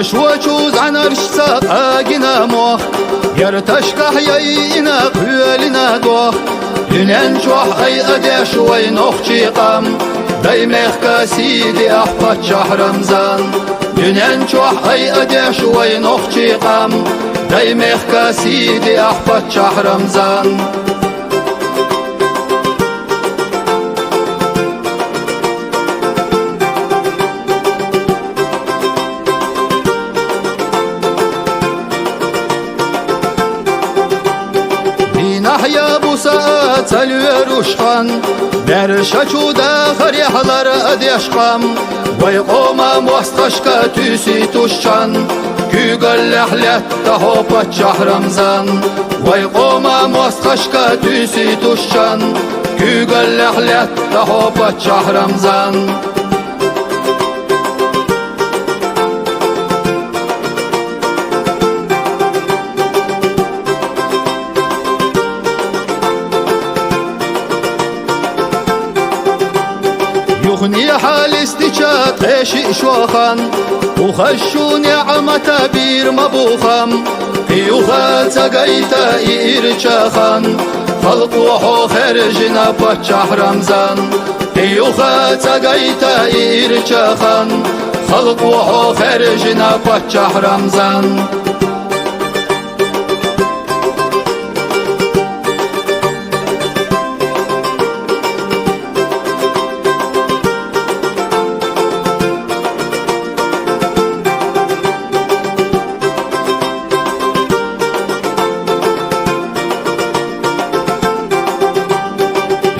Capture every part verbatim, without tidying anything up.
Шо чу зӀанаршца къагина мохк, ярташкахь яйина кхоьлина дохк. Дуьнен чохь айадеш вай нохчийн къам, дай мехка сий деахь паччахь Рамзан. Дуьнен чохь айадеш вай нохчийн къам, дай мехка сий деахь паччахь Рамзан. Дийнахь я буса а ца лоьруш хан, баьрша чу дахарехь лар а деш къам, вай къоман мостагӀашка туьйсуьйтуш чан, куьйгаллехь лаьтта хьо паччахь Рамзан. Вай къоман мостагӀашка туьйсуьйтуш чан, куьйгаллехь лаьтта хьо паччахь Рамзан. Юхнехьа листича ткъе шиъ шо хан, уха шу неӀмата бийр ма бу хам. Кхин юха ца гайта и ирча хан, халкъо хьо хаьржина паччахь Рамзан. Кхин юха ца гайта и ирча хан, халкъо хьо хаьржина паччахь Рамзан.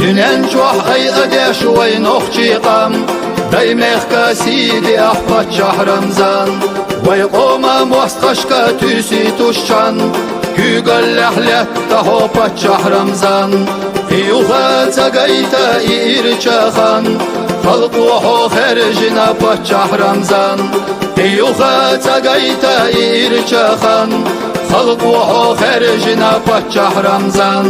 Дуьнен чохь айадеш вай нохчийн къам, дай мехка сий деахь паччахь Рамзан. Вай къоман мостагӀашка туьйсуьйтуш чан, куьйгаллехь лаьтта хьо паччахь Рамзан. Кхин юха ца гайта и ирча хан, халкъо хьо хаьржина паччахь Рамзан. Кхин юха ца гайта и ирча хан, халкъо хьо хаьржина паччахь Рамзан.